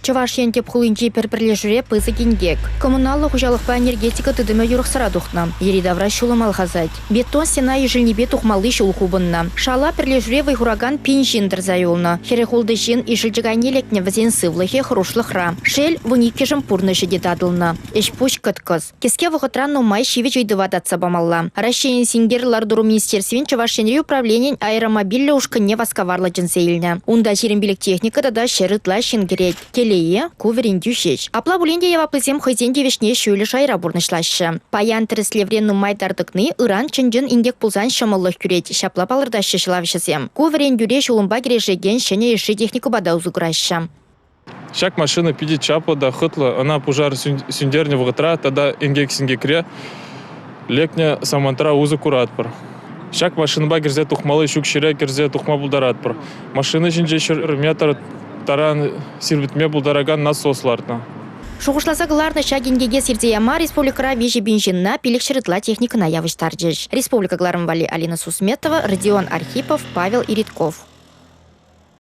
Чӑваш Ен тӗп хулинчи пӗр пӗрлешӳре пысӑк инкек. Коммуналлӑ хуҫалӑхпа энергетика тытӑмӗ юрӑхсӑра тухнӑ. Йӗри-тавра ҫулӑм алхасать. Бетон стена ишӗлнипе тухмалли ҫул хупӑннӑ. Шала пӗрлешӳре вӑй хуракан пин ҫын тӑрса юлнӑ. 46 ҫын ишӗлчӗк айне лекнӗ, вӗсен сывлӑхӗ хӑрушлӑхра. Шел, вуниккӗшӗн пурнӑҫӗ те татӑлнӑ. Ӗҫ-пуҫ кӑткӑс. Кӗске вӑхӑтра нумай ҫивӗч ыйтӑва татса памалла. Раҫҫейӗн синкер лару-тӑру министерствин Чӑваш Енри управленийӗн аэромобильлӗ ушкӑнне васкаварлӑ чӗнсе илнӗ. Унта 25 техника тата 100 ытла ҫын кӗрет. Телее, ку вӗрентӳ ҫеҫ. Апла пулин те яваплисем хӑйсен тивӗҫне ҫӳллӗ шайра пурнӑҫлаҫҫӗ. Паян тӗрӗслевре нумай тар тӑкни ыран чӑн-чӑн инкек пулсан ҫӑмӑллӑх кӳрет, ҫапла палӑртаҫҫӗ ҫӑлавҫӑсем. Ку вӗрентӳре ҫулӑмпа кӗрешекен ҫӗнӗ йышши техникӑпа та усӑ кураҫҫӗ. Ҫак машина питӗ чаплӑ та хӑтлӑ. Ӑна пушар сӳнтернӗ вӑхӑтра тата инкек-синкекре лекнӗ самантра усӑ куратпӑр. Ҫак машинӑпа кӗрсе тухмалли ҫук ҫӗре кӗрсе тухма пултаратпӑр. Машина ҫинче 100 метр таран сирпӗтме пултаракан насос лартнӑ. Шухӑшласа кӑларнӑ ҫак инкеке сирсе яма республикӑра 3 000 ҫынна 500 ытла техникӑна явӑҫтарчӗҫ. Республика кӑларӑм валли Алина Сусметова, Родион Архипов, Павел Иритков.